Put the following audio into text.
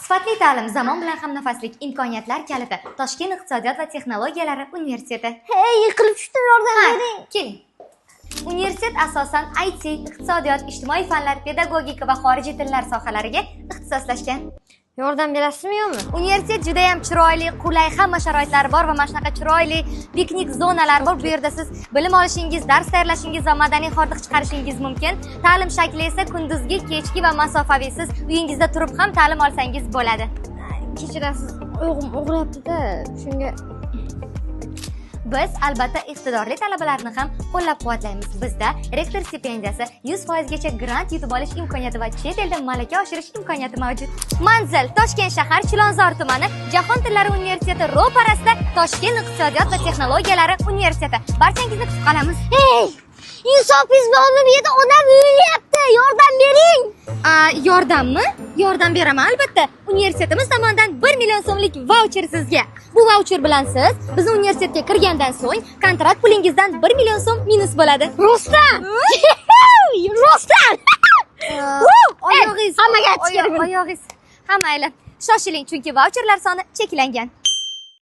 Sifatli ta'lim, zamon bilan hamnafaslik, imkoniyatlar kaliti. Toshkent iqtisodiyot va texnologiyalari universiteti. Hey, yiqilib tushdim, yordam Ha, bering. keling. Universitet asosan IT, iqtisodiyot, ijtimoiy fanlar, pedagogika va xorijiy tillar sohalariga ixtisoslashgan. Yordam berasizmi, yo'qmi? Universitet juda ham chiroyli, qulay, hamma sharoitlari bor va mana shunaqa chiroyli piknik zonalari bor. Bu yerda siz bilim olishingiz, dars tayyorlashingiz va madaniy hordiq chiqarishingiz mumkin. Ta'lim shakli esa kunduzgi, kechki va masofaviy. Siz uyingizda turib ham ta'lim olsangiz bo'ladi. Kechirasiz, oyog'im og'riyapti-da, shunga. Biz albatta iqtidorli talabalarni ham qo'llab-quvvatlaymiz. Bizda rektor stipendiyasi, 100% gacha grant yutib olish imkoniyati va chet elda malaka oshirish imkoniyati mavjud. Manzil: Toshkent shahar, Chilonzor tumani, Jahon tillari universiteti ro'parasida, Toshkent iqtisodiyot va texnologiyalari universiteti. Barchangizni kutib qolamiz. Hey! Insofingiz bormi? Bu yerda odam o'lyapti. Yordam bering. A, yordammi? Yordam beraman albatta. Universitetimiz tomonidan 1 million so'mlik vaucher sizga. Bu vaucher bilan siz bizni universitetga kirgandan so'ng kontrakt pulingizdan 1 million so'm minus bo'ladi. Rostdan! Rostdan! Oyog'ingiz Hammaga aytish kerak buni. Oyog'ingiz. Ha, mayli. Shoshiling, chunki vaucherlar soni cheklangan.